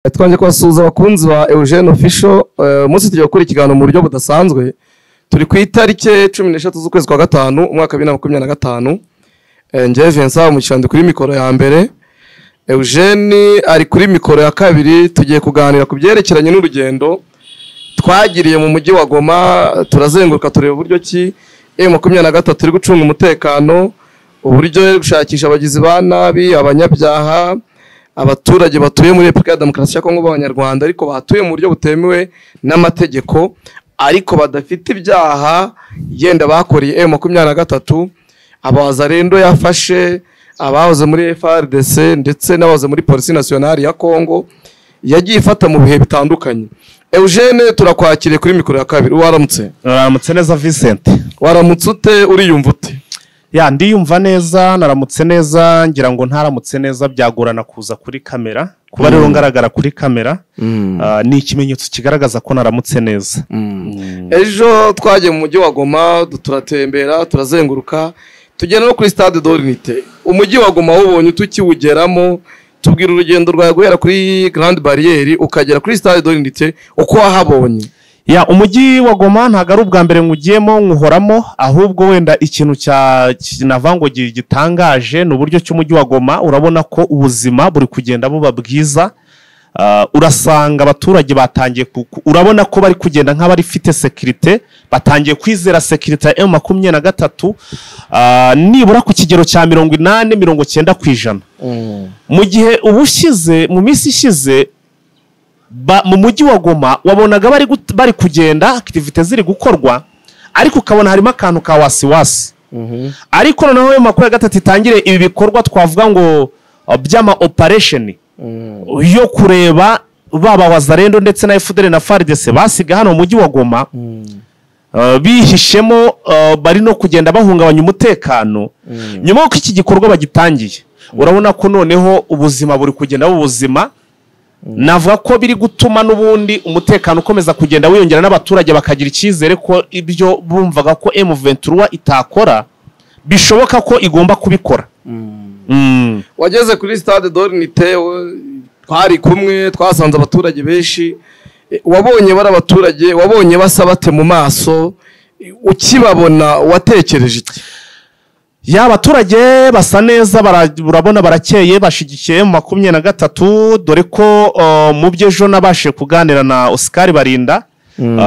Twanje kubasuhuza abakunzi ba Eugene Official. Umunsi tugiye gukora ikiganiro mu buryo budasanzwe. Turi ku itariki 13 z'ukwezi kwa gatanu umwaka 2025. Njye Vincent Umugisha kuri mikoro ya mbere, Eugene ari kuri mikoro ya kabiri. Tugiye kuganira ku byerekeranye n'urugendo twagiriye mu mujyi wa Goma, turazenguruka tureba uburyo ki M23 iri gucunga umutekano, uburyo iri gushakisha abagizi ba nabi, abanyabyaha, abaturage batuye muri Repubulika ya Demokarasi ya Kongo b'Abanyarwanda ariko batuye mu buryo butemewe n'amategeko, ariko badafite ibyaha yenda bakoreye M23, abazarendo yafashe, abahoze muri FARDC ndetse n'abahoze muri Police Nationale ya Kongo yagiye ifata mu bihe bitandukanye. Eugene, turakwakiriye kuri mikoro ya kabiri. Waramutse? Waramutse neza Vincent. Waramutse ute? Uriyumva ute? Ya, ndiyumva neza, naramutse neza, ngira ngo ntaramutse neza byagorana kuza kuri kamera. Kuba rero ngaragara kuri kamera ni ikimenyetso kigaragaza ko naramutse neza. Ejo twagiye mu mujyi wa Goma, turatembera, turazenguruka, tugera no kuri Stade de l'Unité. Umujyi wa Goma wubonye tukiwugeramo, tubwira urugendo rwawe guhera kuri Grande Barrière ukagera kuri Stade de l'Unité uko wahabonye. Ya, umujyi wa Goma ntago ari ubwa mbere ngugiyemo nkuhoramo, ahubwo wenda ikintu cya navango gitangaje ni uburyo cy'umujyi wa Goma urabona ko ubuzima buri kugenda buba bwiza. Urasanga abaturage batangiye, urabona ko bari kugenda nk'abari fite sécurité, batangiye kwizera sécurité ya M23 nibura ku kigero cya 80-90%. Mu gihe ubushize mu minsi ishize mu mujyi wa Goma wabonaga bari kugenda activité ziri gukorwa, ariko ukabona harimo akantu ka wasiwasi. Ariko noneho yo makuru ya gatatu itangire ibi bikorwa twavuga ngo by'ama operation yo kureba baba wazarendo ndetse na FDL na FARDC basiga hano mu mujyi wa Goma, bihishemo, bari no kugenda bahungabanya umutekano. Nyuma y'uko iki gikorwa bagitangiye, urabona ko noneho ubuzima buri kugenda bubuzima. Navuga ko biri gutuma n'ubundi umutekano ukomeza kugenda wiyongera, n'abaturage bakagira icyizere ko ibyo bumvaga ko M23 itakora bishoboka ko igomba kubikora. Wageze kuri Stade de l'Unité, twari kumwe, twasanze abaturage benshi. Wabonye bari abaturage, wabonye basa bate mu maso, ukibabona watekereje iki? Ya, abaturage basa neza, urabona barakeye, bashigikiye mu 23, dore ko mu byejo nabashe kuganira na Oscar Barinda.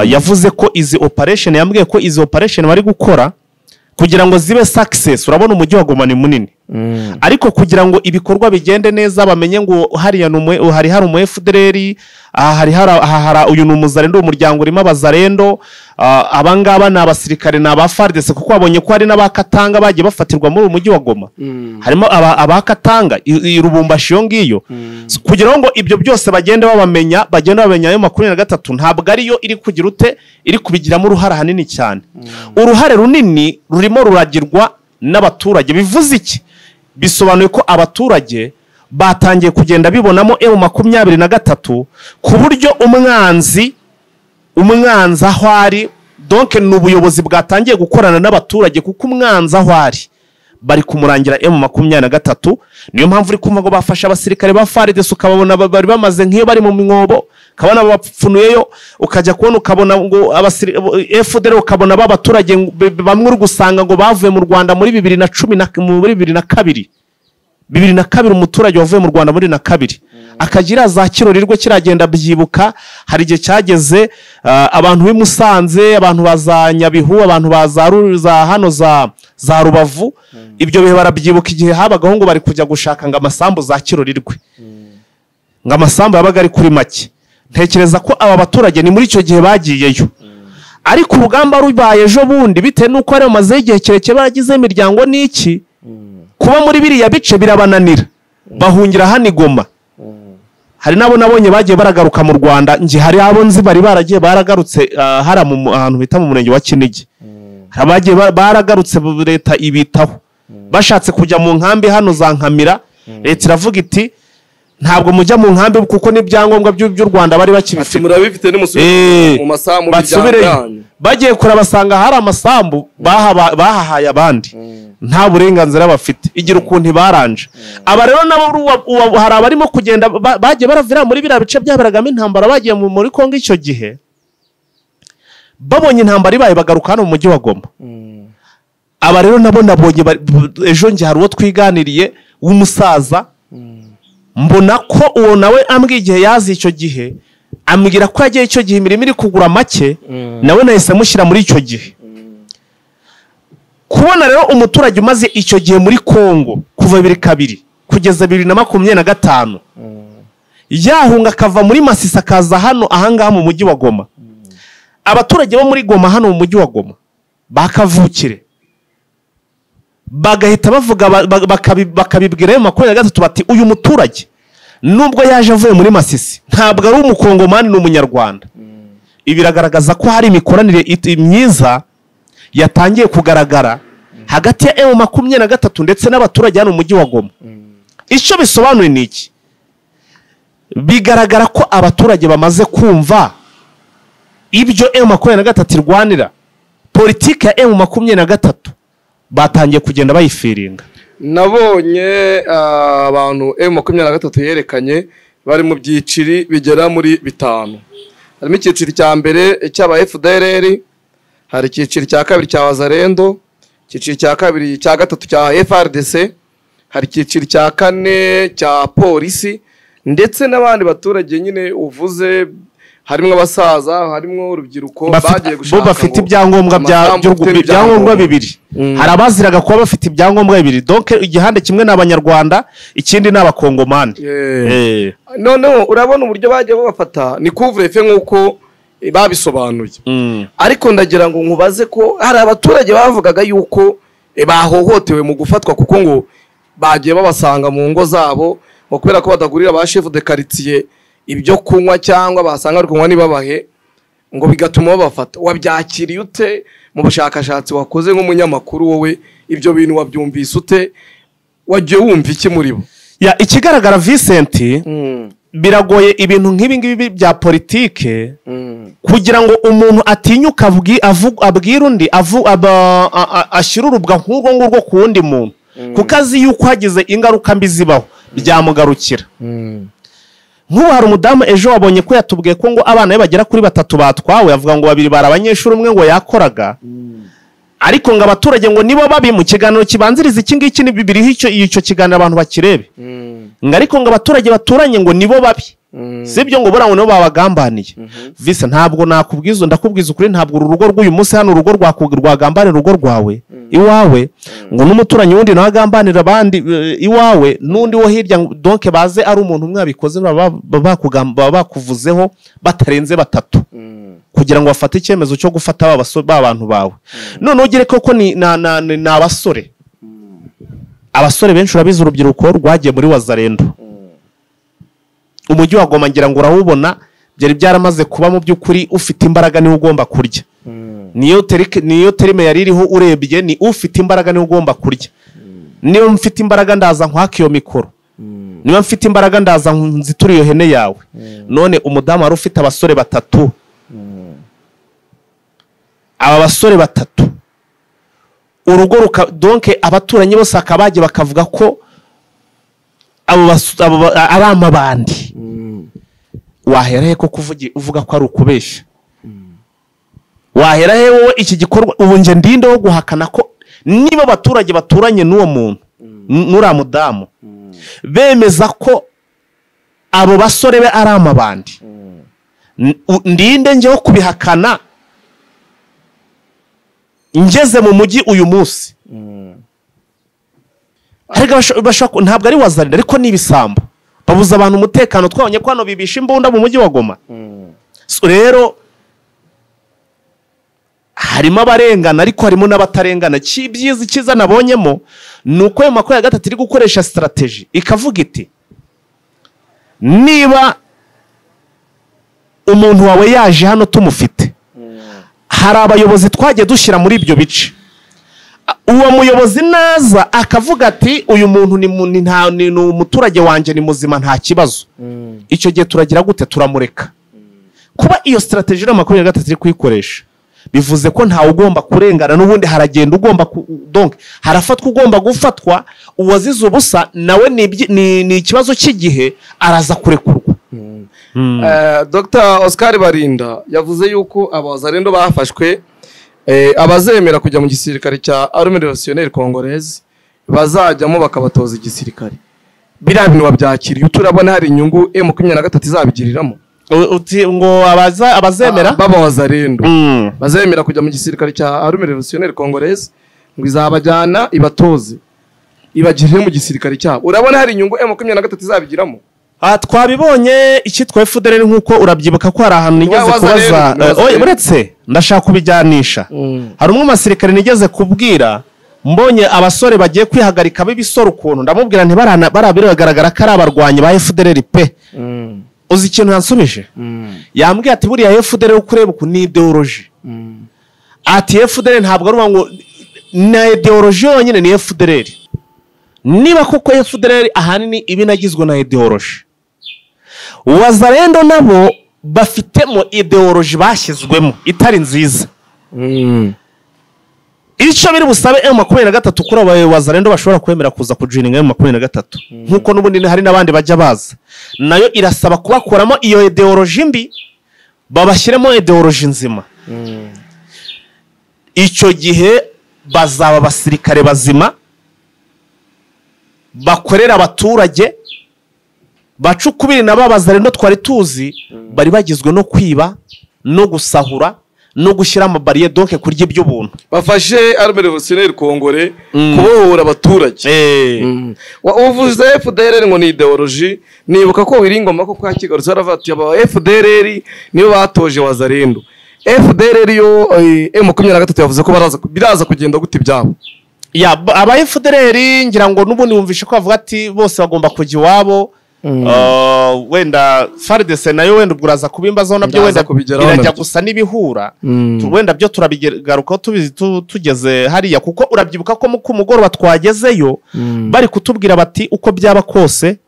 Yavuze ko izi operation, yambwiye ko izi operation bari gukora kugira ngo zibe success. Urabona umujyi wa Goma ni munini, ariko kugira ngo ibikorwa bigende neza bamenye ngo hariya hari umu FDLR, hari uyu ni umuzarendo, umuryango urimo abazarendo, abangaba ni abasirikare ni aba FARDC, kuko babonye ko hari n'abakatanga bagiye bafatirwa muri umujyi wa Goma. Harimo abakatanga i Rubumbashi yo ngiyo. Kugira ngo ibyo byose bagende babamenya, bagende babamenya ayo 23 ntabwo ariyo iri kugira ute, iri kubigiramo uruhare hanini cyane. Uruhare runini rurimo ruragirwa n'abaturage. Bivuze iki? Bisobanuye ko abaturage batangiye kugenda bibonamo M23 ku buryo umwanzi aho ari, donc ni ubuyobozi bwatangiye gukorana n'abaturage, kuko umwanzi aho ari bari kumurangira M23. Niyo mpamvu uri kumva ngo bafasha abasirikare ba FARDC, ukababona bari bamaze nk'iyo bari mu mwobo, ukabona bapfunuyeyo, ukajya kubona ukabona ngo FDL, ukabona b'abaturage bamwe uri gusanga ngo bavuye mu Rwanda muri 2010 muri 2002 2002, umuturage wavuye mu Rwanda muri 2002 akagira za Kirorirwe kiragenda byibuka. Hari igihe cyageze abantu b'i Musanze, abantu baza Nyabihu, abantu baza hano za Rubavu, ibyo bihe barabyibuka igihe habagaho ngo bari kujya gushaka ngo amasambu za Kirorirwe, ngo amasambu yabaga ari kuri make. Ntekereza ko aba baturage ni muri icyo gihe bagiyeyo, ariko urugamba rubaye ejo bundi bitewe n'uko ari bamaze igihe kirekire baragize imiryango n'iki, kuba muri biriya bice birabananira, bahungira hano i Goma. Hari nabo nabonye bagiye baragaruka mu Rwanda, nje hari abo nzi bari baragiye baragarutse hari ahantu bita mu murenge wa Kinigi, hari abagiye baragarutse, leta ibitaho, bashatse kujya mu nkambi hano za Nkamira, leta iravuga iti Ntabwo mujya mu nkambi kuko n'ibyangombwa by'u Rwanda bari bakibifite. Murabifite nimusubire mu masambu byanyu. Bagiye kurabasanga hari amasambu bahahaye abandi nta burenganzira bafite, igira ukuntu ibaranje. Aba rero nabo hari abarimo kugenda bagiye baravira muri biriya bice byaberagamo intambara, bagiye muri Kongo icyo gihe babonye intambara ibaye bagaruka hano mu mujyi wa Goma. Aba rero nabo nabonye ejo nge hari uwo twiganiriye w'umusaza, mbona ko uwo nawe ambwiye igihe yazi icyo gihe, ambwira ko yagiye icyo gihe imirimo iri kugura make, nawe nahise mushyira muri icyo gihe. Kubona rero umuturage umaze icyo gihe muri Kongo kuva 2002 kugeza 2025 yahunga akava muri Masisi akaza hano ahangaha mu mujyi wa Goma. Abaturage bo muri Goma hano mu mujyi wa Goma bakavukire bagahita bavuga bakabibwira M23 bati uyu muturage nubwo yaje avuye muri Masisi ntabwo ari umukongomani ni umunyarwanda. Ibi biragaragaza ko hari imikoranire myiza yatangiye kugaragara hagati ya M23 ndetse n'abaturage hano mu mujyi wa Goma. Icyo bisobanuye ni iki? Bigaragara ko abaturage bamaze kumva ibyo M23 irwanira, politiki ya M23 batangiye kugenda bayifiringa. Nabonye abantu M23 yerekanye bari mu byiciri bigera muri 5. Harimo icyiciro cya mbere cy'aba FDLR, hari icyiciro cya kabiri cya Wazalendo, icyiciro cya kabiri cya gatatu cya FRDC, hari icyiciro cya kane cya polisi ndetse n'abandi baturage nyine uvuze, harimo abasaza, harimo urubyiruko bagiye gushaka bafite ibyangombwa ibyangombwa bibiri. Hari abaziraga kuba bafite ibyangombwa bibiri, donc igihande kimwe n'abanyarwanda ikindi n'abakongomani. Noneho urabona uburyo bagiye babafata ni couvre-feu nkuko babisobanuye. Ariko ndagira ngo nkubaze ko hari abaturage bavugaga yuko bahohotewe mu gufatwa kuko ngo bagiye babasanga mu ngo zabo ngo kubera ko badagurira ba chef de quartier ibyo kunywa cyangwa basanga ari kunywa nibabahe ngo bigatuma babafata. Wabyakiriye ute mu bushakashatsi wakoze nk'umunyamakuru wowe? Ibyo bintu wabyumvise ute? Wagiye wumva iki muri bo? Ya, ikigaragara Vincent, biragoye ibintu nk'ibi ngibi bya politike kugira ngo umuntu atinyuka abwira undi ashyira urubwa nk'urwo ngurwo ku wundi muntu, kuko azi yuko hagize ingaruka mbi zibaho byamugarukira. Nk'ubu hari umudamu ejo wabonye ko yatubwiye ko ngo abana be bagera kuri 3 batwawe, avuga ngo 2 bari abanyeshuri umwe ngo yakoraga, ariko ngo abaturage ngo nibo babi. Mu kiganiro kibanziriza iki ngiki ni bibiriho icyo kiganiro abantu bakirebe, ngo ariko ngo abaturage baturanye ngo nibo babi, sibyo ngo bora ngo nibo babagambaniye. Vise ntabwo nakubwiza, ndakubwiza ukuri, ntabwo uru rugo rw'uyu munsi hano urugo rwagambanira urugo rwawe iwawe, ngo n'umuturanyi wundi nawe agambanira abandi iwawe n'undi wo hirya, donc baze ari umuntu umwe abikoze bakuvuzeho batarenze 3 kugira ngo bafate icyemezo cyo gufata ba bantu bawe. None ugere koko ni abasore, abasore benshi urabizi urubyiruko rwagiye muri Wazalendo. Umujyi wa Goma ngira ngo urawubona, byari byaramaze kuba mu by'ukuri ufite imbaraga niwe ugomba kurya. Niyo terime yari iriho urebye ni ufite imbaraga niwe ugomba kurya. Niba mfite imbaraga ndaza nkwaka iyo mikoro, niba mfite imbaraga ndaza nzitura iyo hene yawe. None umudamu wari ufite abasore 3, aba basore 3 urugo donc abaturanyi bose akabaje bakavuga ko abo ari amabandi. Wahera he ko uvuga ko ari ukubesha? Wahera he wowe iki gikorwa? Ubu nje ndinde wo guhakana ko niba abaturage baturanye n'uwo muntu nura mudamu bemeza ko abo basore be ari amabandi, ndinde nje wo kubihakana ngeze mu mujyi uyu munsi. Ariko ntabwo ari Wazalendo ariko ni ibisambo babuza abantu umutekano. Twabonye ko hano bibisha imbunda mu mujyi wa Goma. So rero harimo abarengana ariko harimo n'abatarengana. Ibyiza icyiza nabonyemo ni uko M23 iri gukoresha strategy ikavuga iti niba umuntu wawe yaje hano tumufite, hari abayobozi twagiye dushyira muri ibyo bice, Uwo muyobozi naza akavuga ati uyu muntu ni umuturage wanjye, ni muzima, nta kibazo. Icyo gihe turagira gute? Turamureka. Kuba iyo strategy ya 23 iri kuyikoresha bivuze ko ntawe ugomba kurengana, n'ubundi haragenda ugomba donc harafatwa ugomba gufatwa, uwazize ubusa nawe ni ikibazo cy'igihe, araza kurekurwa. Dr Oscar Barinda yavuze yuko abazarendo bafashwe abazemera kujya mu gisirikare cya Armée Révolutionnaire Congolaise bazajyamo bakabatoza igisirikare. Biriya bintu babyakiriye, turabona hari inyungu M23 izabigiriramo. Uti ngo abazemera babazarendo bazemera kujya mu gisirikare cya Armée Révolutionnaire Congolaise ngo izabajyana ibatoze ibagirire mu gisirikare cyabo. Urabona hari inyungu M23 izabigiramo. Twabibonye icyitwa FDLR, nkuko urabyibuka ko hari ahantu nigeze kubaza, uretse ndashaka kubijyanisha. Hari umwe mu basirikare nigeze kubwira, mbonye abasore bagiye kwihagarika b'ibisoro ukuntu, ndamubwira nti baragaragara ko ari abarwanyi ba FDLR pe. Uzi ikintu yansubije? Yambwiye ati buriya FDLR uko ureba uku ni ideology. Ati FDLR ntabwo ari ngo na ideology yonyine, ni FDLR. Niba koko FDLR ahanini ibinagizwe na ideology, Wazalendo nabo bafitemo ideology bashyizwemo itari nziza. Icyo biri busabe M23 kuri aba Wazalendo bashobora kwemera kuza kujoininga M23, nkuko n'ubundi hari n'abandi bajya baza, nayo irasaba kubakoramo iyo ideology mbi babashyiremo ideology nzima. Icyo gihe bazaba abasirikare bazima bakorera abaturage, bacukubiri na babazarendo twari tuzi bari bagizwe no kwiba no gusahura no gushyira amabariye, donc kurya iby'ubuntu. Bafashe Armée Révolutionnaire Congolaise kubohora abaturage. Uvuze FDLR ngo ni ideology, nibuka ko Wiringoma ko kwakigarutse aravuga ati aba FDLR niyo batoje Wazalendo. FDLR yo M23 yavuze ko baraza biraza kugenda gute ibyabo. Ya aba FDLR ngira ngo n'ubundi wumvishe ko bavuga ati bose bagomba kujya iwabo. Wenda FARDC nayo wenda ubwo kubimbazaho nabyo wenda birajya gusa n'ibihura, wenda byo turabigarukaho tugeze hariya, kuko urabyibuka ko ku mugoroba twagezeyo bari kutubwira bati uko byaba kose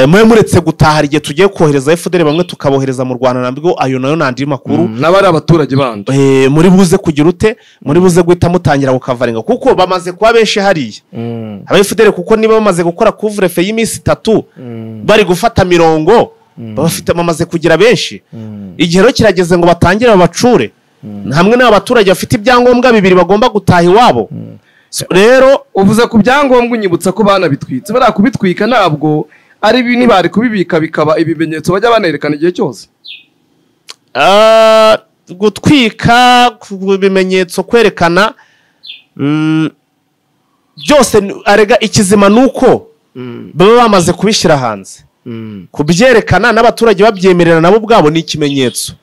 mwe muretse gutaha igihe tugiye kohereza FDL bamwe tukabohereza mu Rwanda, nabwo ayo nayo nandi makuru n'abari abaturage bandi muri buze kugira ute, muri buze guhita mutangira gukavaringa, kuko bamaze kuba benshi hariya aba FDL, kuko niba bamaze gukora couvre-feu y'iminsi 3 bari gufata mirongo bafite bamaze kugira benshi. Igihe rero kirageze ngo batangire babacure hamwe n'abaturage bafite ibyangombwa bibiri bagomba gutaha iwabo. Rero uvuze ku byangombwa unyibutsa ko bana bitwitse, bari kubitwika ntabwo ari bini bari kubibika bikaba ibimenyetso bajya banerekana igihe cyose. Gutwika ibimenyetso kwerekana byose, arega ikizima nuko baba bamaze kubishyira hanze, kubyerekana n'abaturage babyemerera nabo ubwabo ni ikimenyetso.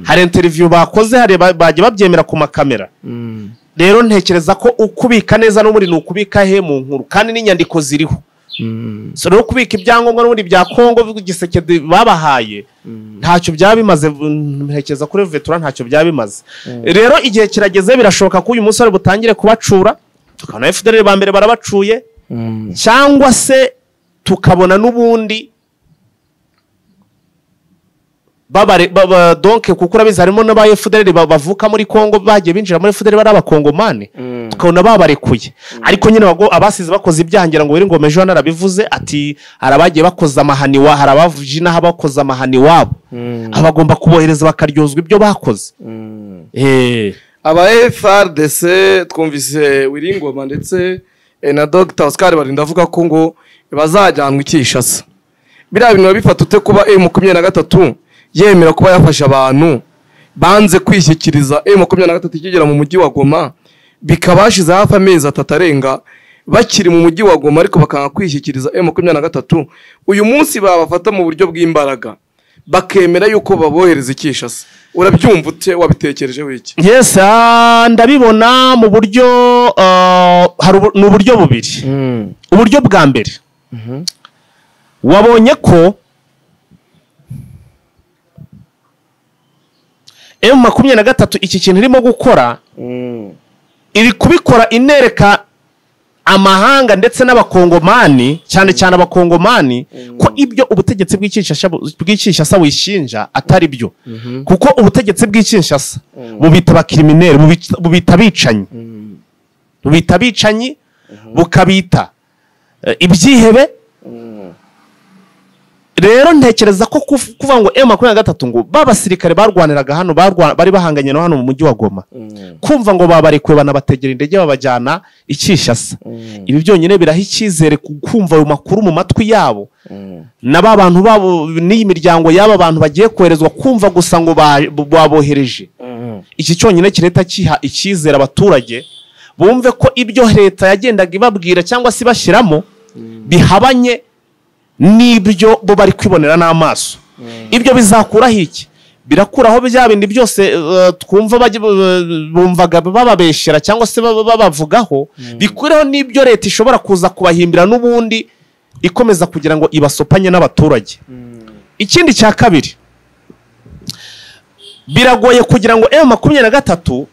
Hari interview bakoze, hari bajya babyemera ku makamera. Rero ntekereza ko ukubika neza n'ubundi ni ukubika he mu nkuru, kandi n'inyandiko ziriho. So rero kubika ibyangombwa n'ubundi bya Kongo Gisekedi babahaye ntacyo byaba bimaze, ntekereza kuri Vetura ntacyo byaba bimaze. Rero igihe kirageze, birashoboka ko uyu munsi ari butangire kubacura, tukabona FDLR ba mbere barabacuye, cyangwa se tukabona n'ubundi babare donc kuko urabizi harimo n'aba FDLR bavuka muri Kongo bagiye binjira muri FDLR bari abakongomani, tukabona babarekuye. Ariko nyine abasize bakoze ibyaha, ngo Wiringoma ejo narabivuze ati harabagiye bakoze amahani wa harabavuje naho bakoze amahani wabo, abagomba kubohereza bakaryozwa ibyo bakoze. Aba FARDC twumvise Wiringoma ndetse na Dr Oscar Barinda avuga ko ngo bazajyanwa Kinshasa. Biriya bintu bifata ute kuba M23 yemera kuba yafasha abantu banze kwishyikiriza M23 ikigera mu mujyi wa Goma, bikabashize hafi amezi 3 arenga bakiri mu mujyi wa Goma, ariko bakanga kwishyikiriza M23. Uyu munsi babafata mu buryo bw'imbaraga bakemera yuko babohereza Kinshasa. Urabyumva ute? Wabitekereje wiki? Yes, ndabibona mu buryo hari n'uburyo bubiri. Uburyo bwa mbere, wabonye ko M23 iki kintu irimo gukora Iri kubikora inereka amahanga ndetse n'abakongomani, cyane cyane abakongomani, ko ibyo ubutegetsi bw'Ikinshasa buyishinja atari byo. Kuko ubutegetsi bw'Ikinshasa bubita abakrimineri, bubita abicanyi, bubita abicanyi, bukabita ibyihebe. Rero ntekereza ko kuvuga ngo M23 ngo babasirikare barwaniraga hano, bari bahanganye no hano mu mujyi wa Goma, kumva ngo babarekuye banabategera indege babajyana i Kinshasa, ibi byonyine biraha icyizere kumva ayo makuru mu matwi yabo na ba bantu babo n'iyi miryango y'aba bantu bagiye koherezwa, kumva gusa ngo babohereje. Iki cyonyine kireta kiha icyizere abaturage, bumve ko ibyo leta yagendaga ibabwira cyangwa se ibashyiramo bihabanye n'ibyo bo bari kwibonera n'amaso. Ibyo bizakuraho iki? Birakuraho bya bindi byose twumva bumvaga bababeshera cyangwa se babavugaho, bikureho n'ibyo leta ishobora kuza kubahimbira n'ubundi ikomeza kugira ngo ibasopanye n'abaturage. Ikindi cya kabiri, biragoye kugira ngo M23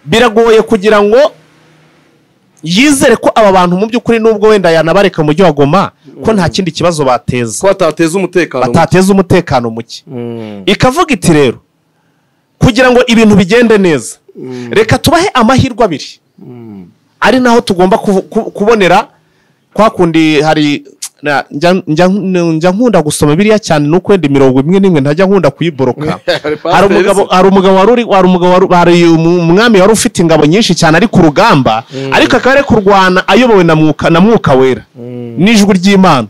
biragoye kugira ngo yizere ko aba bantu mu by'ukuri nubwo wenda yanabareka mu mujyi wa Goma ko nta kindi kibazo bateza, ko batateza umutekano, batateza umutekano muke. Ikavuga iti rero kugira ngo ibintu bigende neza, reka tubahe amahirwe abiri, ari naho tugomba kubonera kwa kundi. Hari njya nkunda gusoma biriya cyane, nuko wenda imirongo imwe n'imwe ntajya nkunda kuyiboroka. Hari umugabo wari umwami wari ufite ingabo nyinshi cyane ari ku rugamba, ariko akaba ari kurwana ayobowe na mwuka wera n'ijwi ry'Imana.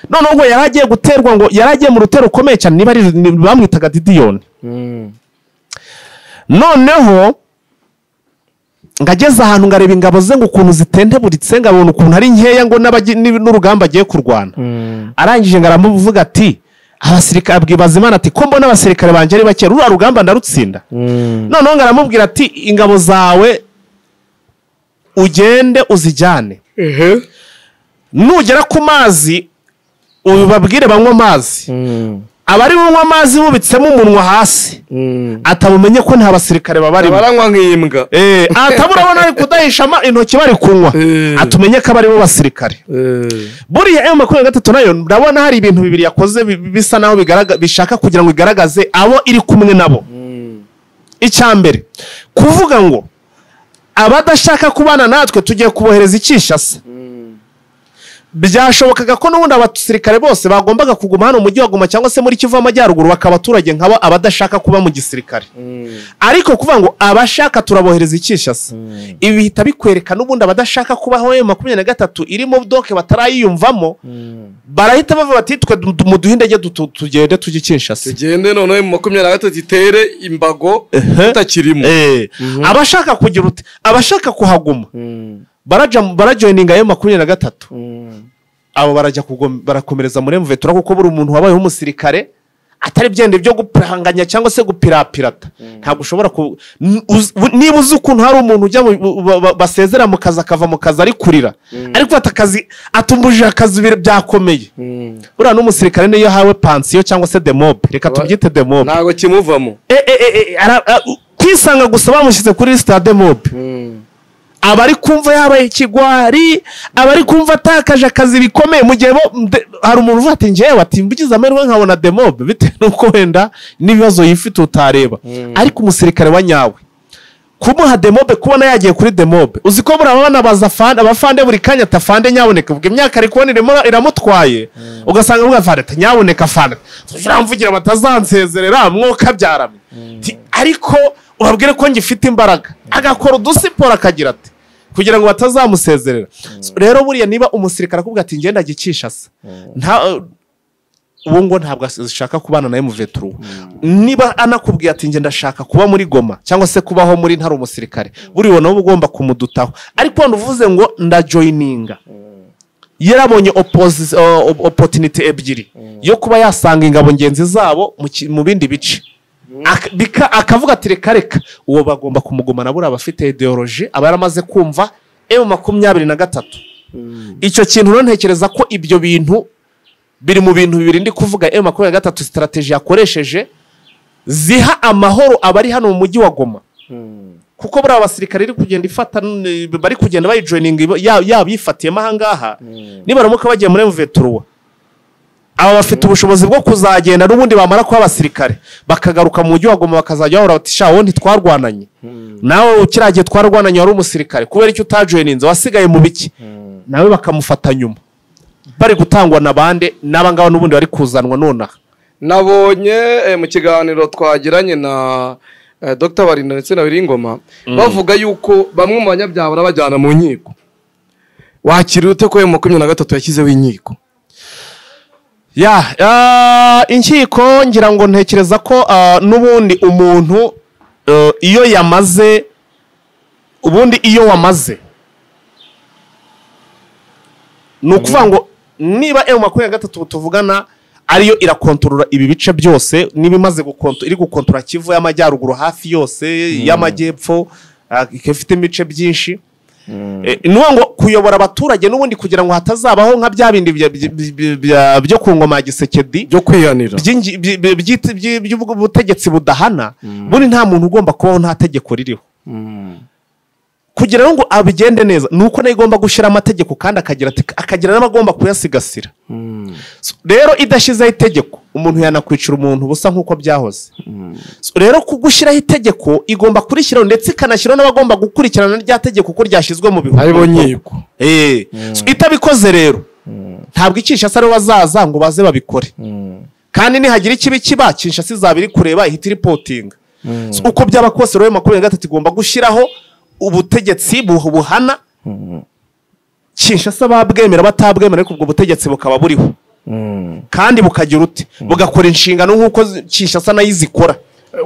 Noneho ngo yari agiye guterwa, ngo yari agiye mu rutero rukomeye cyane, niba bamwitaga Didiyoni. Noneho ngageze ahantu ngareba ingabo ze ngo ukuntu zitenteburitse, ngabona ukuntu ari nkeya ngo n'urugamba agiye kurwana. Arangije ngaramuvuga ati abasirikare, abwibaza Imana ati ko mbona abasirikare banje ari bake, ruriya rugamba ndarutsinda. Noneho ngaramubwira ati ingabo zawe ugende uzijyane, nugera ku mazi ubabwire banywe amazi, abari bunywa amazi bubitsemo umunwa hasi, atabumenye ko nta basirikare babarimo, baranywa nk'imbwa. Atabura ari kudahisha intoki bari kunywa, atumenye ko abari bo basirikare. Buriya M23 nayo ndabona hari ibintu bibiri yakoze bisa naho bishaka kugira ngo igaragaze abo iri kumwe nabo. Icya mbere, kuvuga ngo abadashaka kubana natwe tugiye kubohereza i Kinshasa. Byashobokaga ko n'ubundi abasirikare bose bagombaga kuguma hano mu mujyi wa Goma cyangwa se muri Kivu y'Amajyaruguru, bakaba abaturage nk'abo abadashaka kuba mu gisirikare. Ariko kuvuga ngo abashaka turabohereza i Kinshasa, ibi bihita bikwereka n'ubundi abadashaka kubaho M23 irimo doke batarayiyumvamo, barahita bavuga bati twe muduhe indege tugende tujye Kinshasa, tugende noneho M23 itere imbago tutakirimo. Abashaka kugira uti abashaka kuhaguma barajoininga M23, abo barajya barakomereza muri M23, kuko buri umuntu wabayeho umusirikare atari byende byo gupiranganya cyangwa se gupirapirata. Ntabwo ushobora niba uzi ukuntu hari umuntu ujya basezera mu kazi akava mu kazi ari kurira, ariko akazi atumbuje akazi byakomeye. Buriya n'umusirikare niyo yahawe pansiyo cyangwa se demob, reka tubyite demob, ntabwo kimuvamo. Kwisanga gusa bamushyize kuri stade mob, abari kumva yabaye ikigwari, abari kumva atakaje akazi bikomeye. Mu gihe hari umuntu uvuga ati njyewe ati mbugize amahirwe nkabona demob, bitewe nuko wenda n'ibibazo yifite utareba. Ariko umusirikare wa nyawe kumuha demobe, kubona yagiye kuri demobe, uzi ko murabona abafande buri kanya atafande nyaboneka, ubwo imyaka ari kubona iramutwaye, ugasanga avuga afande nyaboneka, afande uramvugira batazansezerera mwoka byaramye, ariko ubabwire ko ngifite imbaraga, agakora udusiporo akagira ati kugira ngo batazamusezerera. Rero buriya niba umusirikare akubwira ati ngenda Kinshasa, nta uwo ngo ntabwo ashaka kubana na M23, niba anakubwiye ati ngenda ndashaka kuba muri Goma cyangwa se kubaho muri ntari umusirikare, buriya nawe ugomba kumudutaho. Ariko wenda uvuze ngo ndajoininga, yarabonye opportunity ebyiri yo kuba yasanga ingabo ngenzi zabo mu bindi bice, akavuga ati reka reka, uwo bagomba kumugumana. Buriya abafite ideology aba yaramaze kumva M23. Icyo kintu rero ntekereza ko ibyo bintu biri mu bintu bibiri ndi kuvuga M23 strategy yakoresheje ziha amahoro abari hano mu mujyi wa Goma. Kuko buriya abasirikare iri kugenda ifata, bari kugenda bayijoininga, yabifatiyemo ahangaha, nibaramuka bagiye muri M23, aba bafite ubushobozi bwo kuzagenda n'ubundi bamara kuba abasirikare bakagaruka mu mujyi wa Goma, bakazajya bahora bati: "Sha, wowe ntitwarwananye nawe kiriya gihe? Twarwananye wari umusirikare, kubera icyo utajoininze? Wasigaye mu biki?" Nawe bakamufata nyuma bari gutangwa na bande? N'aba ngaba n'ubundi bari kuzanwa nonaha. Nabonye mu kiganiro twagiranye na Dr Barinda ndetse na Wiringoma bavuga yuko bamwe mu banyabyaha barabajyana mu nkiko. Wakira ute ko M23 yashyizeho inkiko? Ya, inkiko, ngira ngo ntekereza ko n'ubundi umuntu iyo yamaze, ubundi iyo wamaze, ni ukuvuga ngo niba M23 tuvugana ariyo irakontorora ibi bice byose, niba imaze iri gukontorora Kivu y'Amajyaruguru hafi yose, y'Amajyepfo, ikaba ifite ibice byinshi. Ni ukuvuga ngo kuyobora abaturage n'ubundi kugira ngo hatazabaho nka bya bindi byo ku ngoma ya Gisekedi byo kwihanira, by'ubutegetsi budahana. Bundi nta muntu ugomba kubaho nta tegeko ririho. Kugira ngo abigende neza ni uko nayo igomba gushyira amategeko, kandi akagira n'abagomba kuyasigasira. So, rero idashyizeho itegeko, umuntu yanakwicira umuntu ubusa nk'uko byahoze. So, rero kugushyiraho itegeko, igomba kurishyiraho ndetse ikanashyiraho n'abagomba gukurikirana rya tegeko uko ryashyizwe mu bihugu. Aribo nkiko. So, itabikoze rero, ntabwo Kinshasa aribo bazaza ngo baze babikore. Kandi nihagira ikibi kiba, Kinshasa izaba iri kureba, ihita iripotinga. So, uko byaba kose rero, 23 igomba gushyiraho ubutegetsi buhana. Kinshasa babwemera batabwemera, ariko ubwo butegetsi bukaba buriho kandi bukagira ute, bugakora inshingano nk'uko Kinshasa nayo izikora.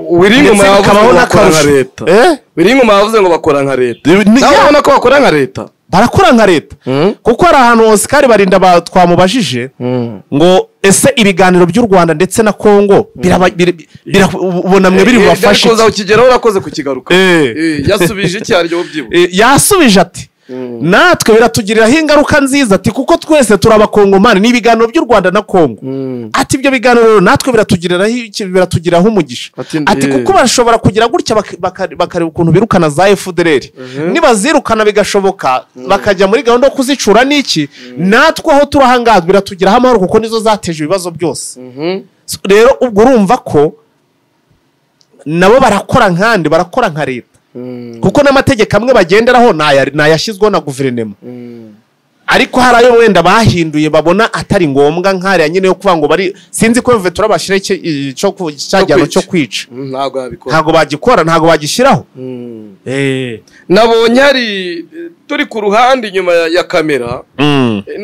Wiringoma Ndetse yavuze bikabaho ngo bakora nka n'akarusho. leta. Eh? Wiringoma yavuze ngo bakora nka leta. Nawe Ya. ubona ko bakora nka leta? Barakora nka leta, kuko hari ahantu Oscar Barinda twamubajije ngo: "Ese ibiganiro by'u Rwanda ndetse na Kongo ubona mwe biri bubafashe Kuza iki?" ukigeraho, urakoze kukigaruka. Yasubije iki aryo byibuze? Yasubije ati: "Natwe biratugiriraho ingaruka nziza," ati "kuko twese turi Abakongomani, ni ibiganiro by'u Rwanda na Kongo." Ati: "Ibyo biganiro rero natwe biratugiriraho iki? Biratugiraho umugisha." Ati, Ati: "Kuko bashobora kugira gutya bakareba ukuntu birukana za FDLR. Nibazirukana bigashoboka, bakajya muri gahunda yo kuzicura n'iki, natwe aho turi ahangaha biratugiraho amahoro, kuko nizo zateje ibibazo byose." So, rero ubwo urumva ko nabo barakora nkandi, barakora nka leta, kuko n'amategeko amwe bagenderaho ni ayashyizweho na guverinoma, ariko hari ayo wenda bahinduye babona atari ngombwa, nk'ariya nyine yo kuvuga ngo bari, sinzi ko Vetura bashyiraho cya gihano cyo kwica. Ntabwo yabikora. Ntabwo bagikora, ntabwo bagishyiraho. Nabonye hari turi ku ruhande inyuma ya kamera,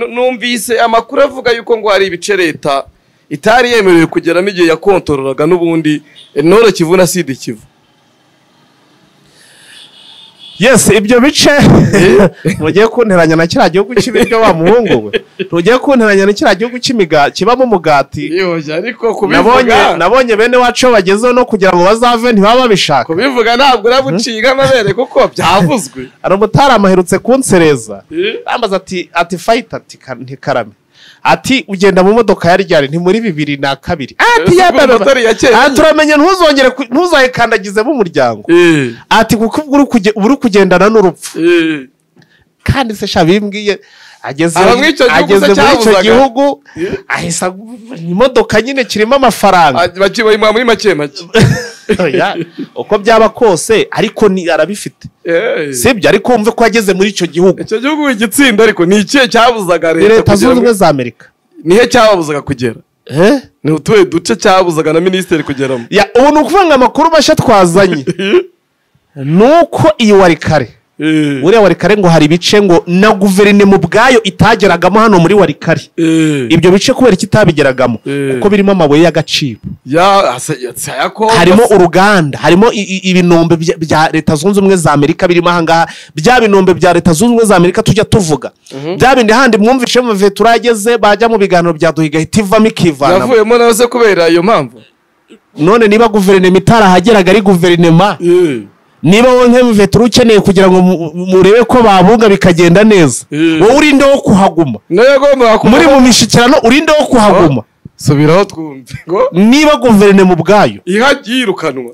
numvise amakuru avuga yuko ngo hari ibice leta itari yemerewe kugeramo igihe yakontororaga n'ubundi Nord Kivu na Sud Kivu. Yes, ibyo bice mugiye kunteranya na kiriya gihugu cy'ibiryo, wa muhungu we, ntugiye kunteranya na kiriya gihugu kibamo umugati. Yoya, ariko Nabonye kubivuga nabonye bene wacu iyo bagezeho no kugira ngo bazave ntibaba babishaka. Kubivuga ntabwo urabuciga amabere kuko byavuzwe. Hari umutaramu aherutse kunsereza, ambaza ati: "Fayita," ati: "Ntikarame," ati: "Ugenda mu modoka ya ryari?" Nti: "Muri 2002." Ati: Ese "Ya ubwo baba." motari ya kera Ati: nyine? "Turamenye ntuzongere ntuzayikandagizemo umuryango," ati: "kuko ubwo uri kugendana n'urupfu." Kandi se sha, bimbwiye ageze Aba muri icyo gihugu ageze se muri icyo cyabuzaga? gihugu, ahise imodoka nyine kirimo amafaranga. Bakibayimuha muri make make. Oya, uko byaba kose ariko ni arabifite. Sibyo, ariko wumve ko yageze muri icyo gihugu. Icyo gihugu igitsinda, ariko ni ikihe cyabuzaga Ni leta Leta kugera Zunze Ubumwe za Amerika. Nihe cyababuzaga kugera? Ni utuhe duce cyabuzaga na minisitiri kugeramo? Ya, ubu ni ukuvuga ngo amakuru mashya twazanye ni uko iyi Walikale, buriya Walikale ngo hari ibice ngo na guverinoma ubwayo itageragamo hano muri Walikale. Ibyo bice kubera iki itabigeragamo? Kuko birimo amabuye y'agaciro. Ya asa ya Kongo. Harimo uruganda, harimo ibinombe bya Leta Zunze Ubumwe za Amerika birimo ahangaha, bya binombe bya Leta Zunze Ubumwe za Amerika tujya tuvuga, bya bindi handi mwumvishe mu Vetura yageze, bajya mu biganiro bya Doha igahita ivamo, ikivanamo. Yavuyemo nawe se kubera iyo mpamvu? None niba guverinoma itarahageraga ari guverinoma, niba wowe nk'Vetura ukeneye kugira ngo murebe ko babunga bikagenda neza, wowe urinde wo kuhaguma? Nayo yagombaga kuba Muri mu mishyikirano, urinde wo kuhaguma? Subiraho twumve ngo Niba guverinoma ubwayo ihagiye yirukanwa.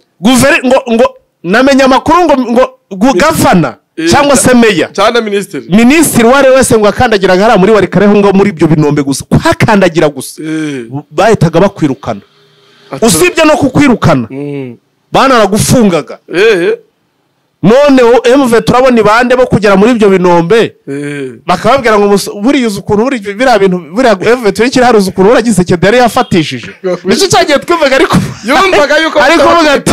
Ngo Namenye amakuru ngo gavana cyangwa se meya cyangwa minisitiri, minisitiri uwo ari we wese ngo akandagiraga hariya muri Warikare ngo muri ibyo binombe gusa, kuhakandagira gusa bahitaga bakwirukana. Usibye no kukwirukana banaragufungaga. None MV turabona ibande bo kugera muri ibyo binombe bakababwira ngo buriya uzi ukuntu biriya bintu buriya MV turi kiri hari uzi ukuntu buriya Gisekedi yari yafatishije. Nicyo cyagiye twumvaga ariko yumvaga yuko ariko kuvuga ati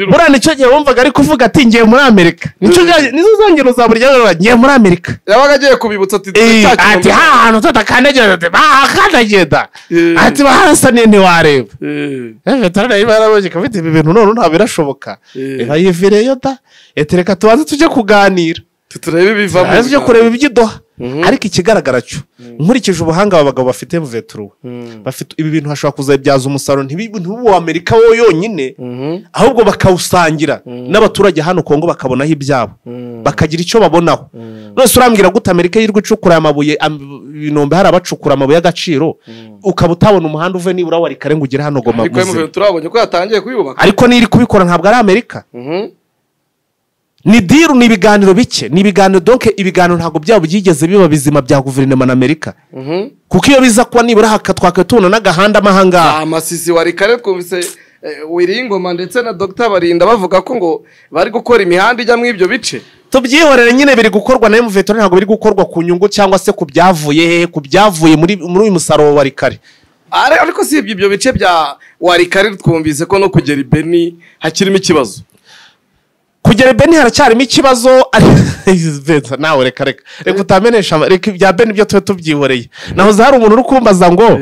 buriya nicyo gihe wumvaga ari kuvuga ati ngiye muri Amerika. Nicyo nizo zongero za buri gihe ngiye muri Amerika. Yabaga agiye kubibutsa ati ati ha hantu tutakandagira ati bahakandagira da ati baharasaniye ntiwareba. MV turabona yarabonye ikafite ibi bintu none ntabwo birashoboka. Ivireyo da etereka tubanze tujye kuganira turebe ibivamo, tujye kureba ibyidoha. Ariko ikigaragara cyo nkurikije ubuhanga aba bagabo bafite muveturuwe bafite ibi bintu hashobora kuzabyaza umusaruro ntibu Amerika wo yonyine, ahubwo bakawusangira n'abaturage hano Kongo bakabonaho ibyabo, bakagira icyo babonaho. None urambwira gute Amerika yirwa icukura amabuye ibinombe hari abacukura amabuye y'agaciro, ukaba utabona umuhanda uve nibura Warikare ngo ugere hano Goma. Ariko turabonye ko yatangiye kuyubaka, ariko niri kubikora ntabwo ari Amerika. Ni diru, ni ibiganiro bike, ni ibiganiro donc ibiganiro ntabwo byabo byigeze biba bizima bya guverinoma na Amerika. Kuko iyo biza kuba nibura hakatwaka tubona n'agahanda amahanga. Amasisi Warikare twumvise Wiringoma ndetse na Dr Barinda bavuga ko ngo bari gukora imihanda ijya mu ibyo bice. Tubyihorere nyine biri gukorwa na MV ntabwo biri gukorwa ku nyungu cyangwa se ku byavuye hehe, ku byavuye muri uyu musaruro wa Warikare. Ariko si ibyo bice bya Warikare twumvise ko no kugera i Beni hakirimo ikibazo. Kugera Beni haracyarimo ikibazo. Nawe reka reka reka utamenesha, reka ibya Beni byo tube tubyihoreye. Nahoze hari umuntu uri kumbaza ngo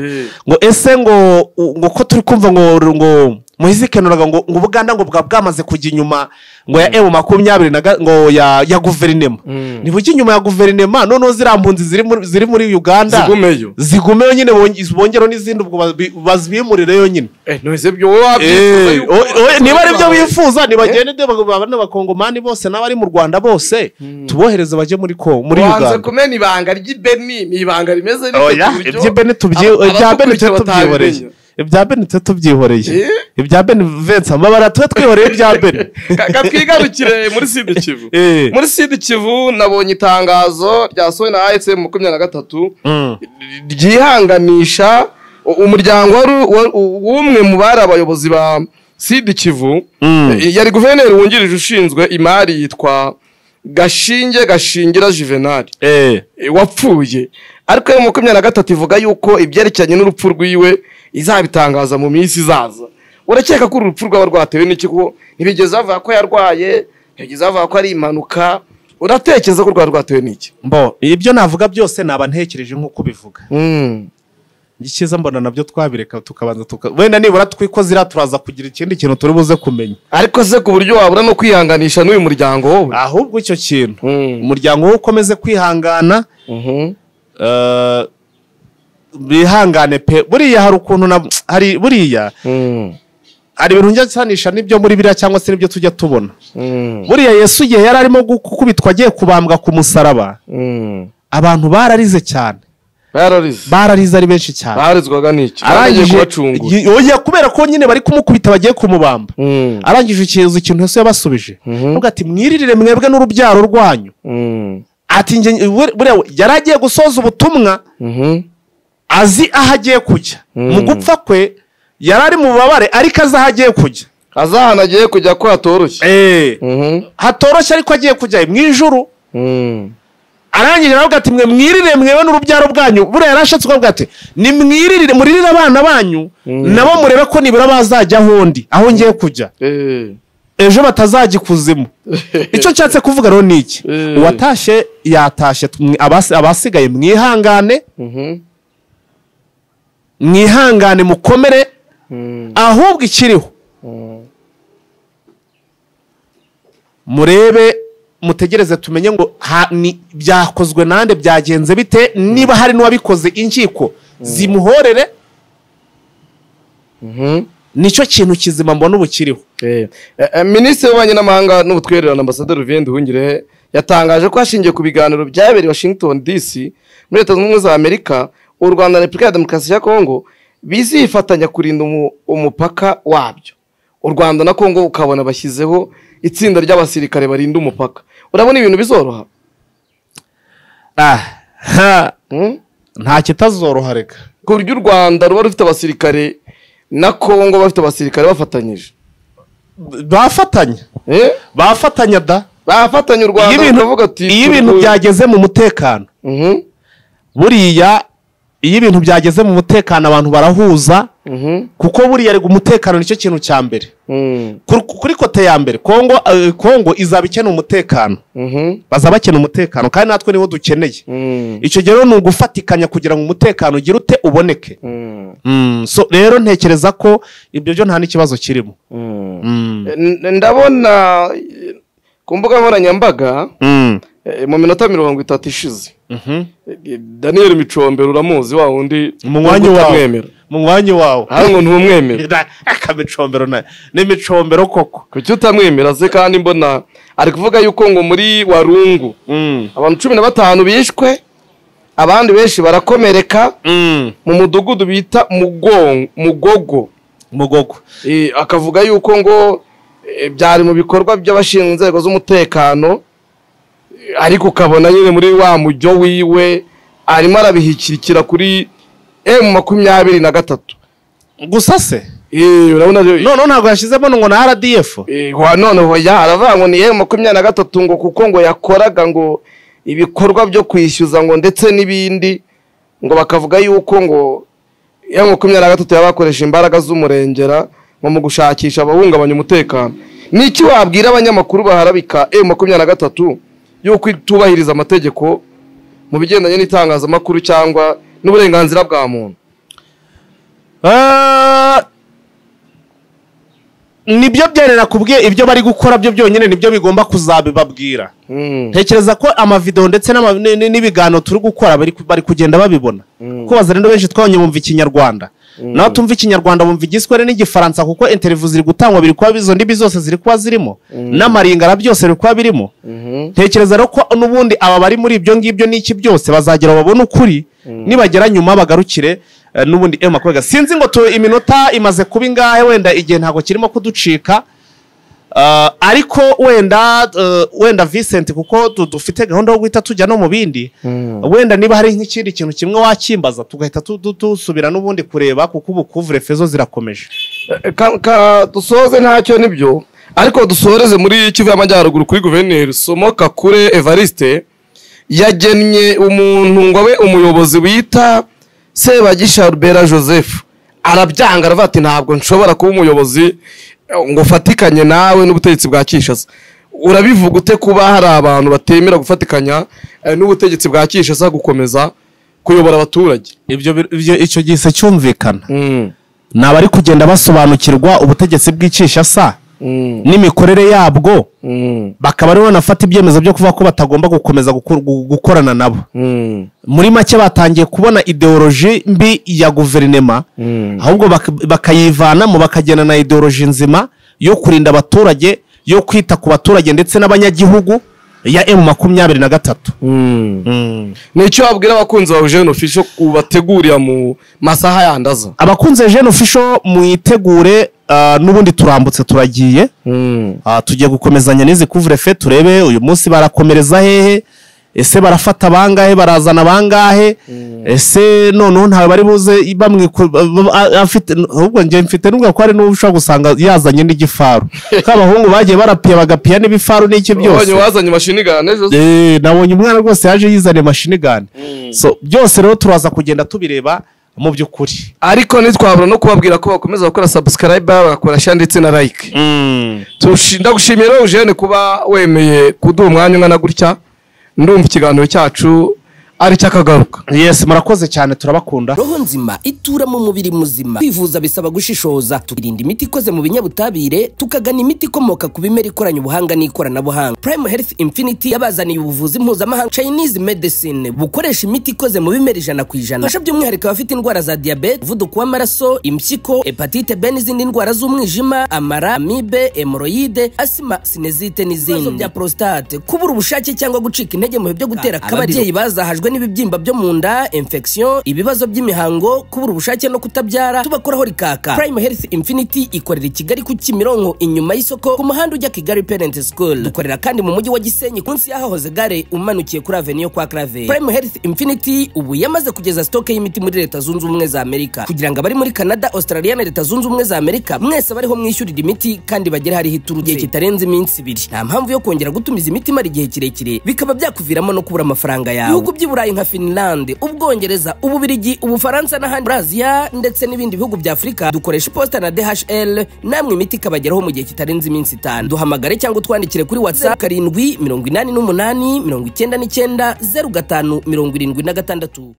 ese ngo ko turi kumva ngo muhizikenuraga ngo Buganda ngo bwa bwamaze kujya inyuma ngo ya M20 na ngo ya guverinema. Ntibujya inyuma ya guverinema, noneho ziriya mpunzi ziri muri Uganda zigumeyo nyine, bongero n'izindi ubwo bazimurireyo nyine. Niba ari byo bifuza nibagende n'abakongomani bose n'abari mu Rwanda bose tubohereze bajye muri Uganda. Wanze kumena ibanga ry'Ibeni, ni ibanga rimeze rite? Ibya Beni tubyihoreye. Ibya Beni tubyihoreye. Ibya Beni Vincent amabara twe twihoreye ibya Beni. Katwigarukire muri Sud Kivu. Muri Sud Kivu nabonye itangazo ryasohowe na AFC 23 ryihanganisha umuryango w'umwe mu bari abayobozi ba Sud Kivu. Yari guverineri wungirije ushinzwe imari yitwa Gashinge Gashingira Juvenal wapfuye. Ariko yo 23 ivuga yuko ibyerekeranye n'urupfu rwiwe izabitangaza mu minsi izaza. Urakeka ko urupfu rwaba rwatewe n'iki? Kuko ntibigeze bavuga ko yarwaye, ntibigeze bavuga ko ari impanuka. Uratekereza ko rwaba rwatewe n'iki? Mbo ibyo navuga byose naba ntekereje nk'uko bivuga. Ikiza mbona nabyo twabireka tukabanza wenda nibura twikozira turaza kugira ikindi kintu turi buze kumenya. Ariko se ku buryo wabura no kwihanganisha n'uyu muryango wowe? Ahubwo icyo kintu umuryango wowe ukomeze kwihangana. Bihangane pe. Buriya hari ukuntu hari buriya hari ibintu njya nsanisha n'ibyo muri biriya cyangwa se n'ibyo tujya tubona. Buriya Yesu igihe yari arimo gukubitwa agiye kubambwa ku musaraba, abantu bararize cyane. Bararize ari benshi cyane. Barizwaga n'iki? Arangije kubacungura. Oya, kubera ko nyine bari kumukubita bagiye kumubamba. Arangije ikibazo ikintu Yesu yabasubije. Avuga ati mwiririre mwebwe n'urubyaro rwanyu. Ati buriya yaragiye gusoza ubutumwa azi aho agiye kujya. Mu gupfa kwe yarari mu bubabare ariko azi aho agiye kujya. Azi ahantu agiye kujya ko hatoroshye. Hatoroshye ariko agiye kujya mu ijuru. Arangije aravuga ati mwe mwirire mwewe n'urubyaro bwanyu. Buriya yarashatse kuvuga ati nimwiririre muririre abana banyu nabo murebe ko nibura bazajya ahondi aho ngiye kujya. Ejo batazajya ikuzimu. Icyo nshatse kuvuga rero ni iki? Uwatashye yatashye, abasigaye mwihangane. Mwihangane mukomere. Ahubwo ikiriho murebe mutegereze tumenye ngo byakozwe nande, byagenze bite, niba hari n'uwabikoze inkiko zimuhorere. Nicyo kintu kizima mbona ubu kiriho. Minisitiri w'ububanyi n'amahanga n'ubutwererane Ambasaderi Olivier Nduhungirehe yatangaje ko hashingiye ku biganiro byabereye Washington DC muri Leta Zunze Ubumwe za Amerika, u Rwanda na Repubulika ya Demokarasi ya Kongo bizifatanya kurinda umupaka wabyo. U Rwanda na Kongo ukabona bashyizeho itsinda ry'abasirikare barinda umupaka. Urabona ibintu bizoroha? Nta kitazoroha reka. Ku buryo u Rwanda ruba rufite abasirikare na Kongo bafite abasirikare bafatanyije. Bafatanya. Bafatanya da. Bafatanya u Rwanda rukavuga ati iyo ibintu byageze mu mutekano. Buriya iyo ibintu byageze mu mutekano abantu barahuza, kuko buriya rega umutekano nicyo kintu cya mbere. Kuri kote ya mbere Kongo izaba ikeneye umutekano. Bazaba bakeneye umutekano kandi natwe niwo dukeneye. Icyo gihe rero ni ugufatikanya kugira ngo umutekano ugire ute uboneke. So rero ntekereza ko ibyo byo nta n'ikibazo kirimo. Ndabona ku mbuga nkoranyambaga mu minota 30 ishize Daniel Micombero uramuzi wa wundi mu mwanya wawe hano ntumwemera. Akamicombero na ni Micombero koko kuki utamwemera se? Kandi mbona ari kuvuga yuko ngo muri Warungu abantu 15 bishwe, abandi benshi barakomereka mu mudugudu bita Mugogo. Akavuga yuko ngo byari mu bikorwa by'abashinzwe inzego z'umutekano, ariko ukabona nyine muri wa mujyo wiwe arimo arabihikirikira kuri M23 gusa se. Urabona none ntabwo yashizemo ngo na RDF. None ya aravuga ngo ni M23 ngo kuko ngo yakoraga ngo ibikorwa byo kwishyuza ngo ndetse n'ibindi, ngo bakavuga yuko ngo M23 yabakoresha imbaraga z'umurengera ngo mu gushakisha abahungabanya umutekano. Niki wabwira abanyamakuru baharabika M23 yuko itubahiriza amategeko mu bigendanye n'itangazamakuru cyangwa n'uburenganzira bwa muntu? Nibyo byarera kubwiye ibyo bari gukora byo byonyine nibyo bigomba kuzabibabwira. Ntekereza ko amavideo ndetse n'ibiganiro turi gukora bari kugenda babibona. Kuko bazarendo benshi twabonye bumva ikinyarwanda. Naho tumva ikinyarwanda bumva igiswahili n'igifaransa, kuko interview ziri gutangwa biri kuba bizo ndimi zose ziri kuba zirimo n'amaringara byose biri kuba birimo. Ntekereza rero ko n'ubundi aba bari muri ibyo ngibyo n'iki byose bazagera babone ukuri, nibagera nyuma bagarukire n'ubundi M23. Sinzi ngo iminota imaze kuba ingahe, wenda igihe ntago kirimo kuducika, ariko wenda Vincent kuko dufite gahunda yo guhita tujya no mu bindi, wenda niba hari nk'ikindi kintu kimwe wakimbaza tugahita dusubira n'ubundi kureba, kuko ubu couvre-feu zo zirakomeje. Dusoze ntacyo nibyo, ariko dusoreze muri Kivu y'Amajyaruguru kuri Guverineri Somoka Kure Evariste yagennye umuntu ngo abe umuyobozi wita Sebagisha Rubera Joseph. Arabyanga aravuga ati ntabwo nshobora kuba umuyobozi ngo fatikanye nawe n'ubutegetsi bwa Kinshasa. Urabivuga ute kuba hari abantu batemera gufatikanya n'ubutegetsi bwa Kinshasa gukomeza kuyobora abaturage? Ibyo icyo gise cyumvikana. Nabari kugenda basobanukirwa ubutegetsi bw'Kinshasa n'imikorere yabwo, bakaba ari banafata ibyemezo byo kuvuga ko batagomba gukomeza gukorana nabo. Muri make batangiye kubona ideology mbi ya guverinema, ahubwo bakayivanamo bakagena na ideology nzima yo kurinda abaturage, yo kwita ku baturage ndetse n'abanyagihugu ya M23. Nicyo wabwira abakunzi ba Eugene Official ubategurira mu masaha yandaza? Abakunzi Eugene Official muyitegure, n'ubundi turambutse turagiye. Tugiye gukomezanya n'izi couvre-feu turebe uyu munsi barakomereza hehe, ese barafata bangahe, barazana bangahe, ese noneho ntawe bari buze bamwe afite. Ahubwo nge mfite nubwo ko ari n'ushobora gusanga yazanye n'igifaru, ko abahungu bagiye barapiya bagapiya n'ibifaru n'iki byose. Wazanye machine gun ejo? Nabonye umwana rwose yaje yizane machine gun. So byose rero turaza kugenda tubireba mu by'ukuri, ariko nitwabura no kubabwira ko bakomeza gukora subscribe, bagakora share ndetse na like. Ndagushimiye rero Eugene kuba wemeye kuduha umwanya ungana gutya. Ndumva ikiganiro cyacu ari cyakagaruka. Yes, murakoze cyane, turabakunda. Roho nzima itura mu mubiri muzima. Kwivuza bisaba gushishoza, tukirinda imiti ikoze mu binyabutabire, tukagana imiti ikomoka ku bimera ikoranye ubuhanga n'ikoranabuhanga. Prime Health Infinity yabazaniye ubuvuzi mpuzamahanga Chinese medicine bukoresha imiti ikoze mu bimera 100%. Fasha by'umwihariko abafite indwara za diabete, umuvuduko w'amaraso, impyiko, hepatite B n'izindi ndwara z'umwijima, amara, amibe, hemoroide, asima, sinezite n'izindi. Ibibazo bya prostate, kubura ubushake cyangwa gucika intege mu bihe byo gutera akabariro. Ababyeyi bazahajwe bugarijwe n'ibibyimba byo mu nda, infection, ibibazo by'imihango, kubura ubushake no kutabyara, tubakoraho rikaka. Prime Health Infinity ikorera i Kigali ku Kimironko, inyuma y'isoko, ku muhanda ujya Kigali Parent School. Dukorera kandi mu mujyi wa Gisenyi, munsi y'ahahoze gare, umanukiye kuri Avenue kwa Clave. Prime Health Infinity ubu yamaze kugeza stock y'imiti muri Leta Zunze Ubumwe za Amerika, kugira ngo abari muri Canada, Australia na Leta Zunze Ubumwe za Amerika mwese bariho mwishyurira imiti kandi bagere hariho iturutse igihe kitarenze iminsi 2. Nta mpamvu yo kongera gutumiza imiti imara igihe kirekire, bikaba byakuviramo no kubura amafaranga yawe. Ibihugu by'i Burayi nka Finland, Ubwongereza, Ububirigi, Ubufaransa n'ahandi muri Aziya ndetse n'ibindi bihugu bya Afurika, dukoresha iposita na DHL, namwe imiti ikabageraho mu gihe kitarenze iminsi 5. Duhamagare cyangwa utwandikire kuri WhatsApp 788 99 05 76.